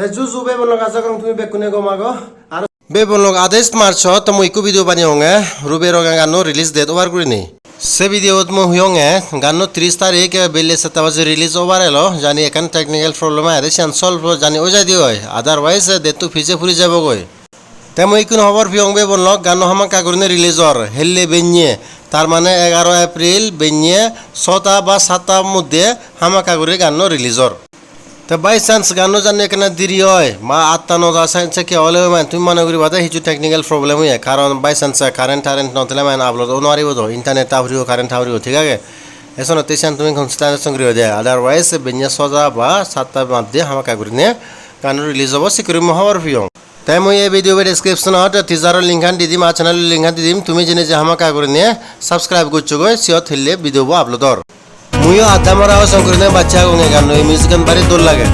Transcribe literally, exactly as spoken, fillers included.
Te juju bebonlok, aja gorong tumi bekkune gom ago. Aro bebonlok, adais March-ot mui ikko video baneyonge, Rube Roge ganno release date over gurinei. Se video-t mui hoyonge ganno tris tarik belle satta baje release over elo, jani ekkan technical problem agede, siyan solve jani oi jaide oi, otherwise date-to pije puri jabogoi. Te mui ikkun hobor peyong bebonlok, ganno hamakkai gurinei release or helle benne, tar mane egaro April benne sota ba satta moddhe hamakkai guri ganno release or. Te by chance ganno jani ekkena deri oi, ba atta nota se-, sekke ole oi mane, tumi mone guriba de hissu technical problem oye, karon by chance current tarrent no thele mane upload o no paribo do, internet ta puribo, current ta puribo, thik age? Esonotte siyan tumi consideration guriba de, otherwise benne soja ba satta moddhe hamakkai gurinei ganno release obo, sikkuri mui hobor peyong. Te mui ei video bo description-ot teaser-o link-an di dim ar channel-o link-an di dim, tumi jeinei je hamakkai gurinei subscribe gocchogoi, siyot hille video bo upload or. Muiyo adda mora o song gurinei bacche agong, ei ganno, ei music-an bari dol lage.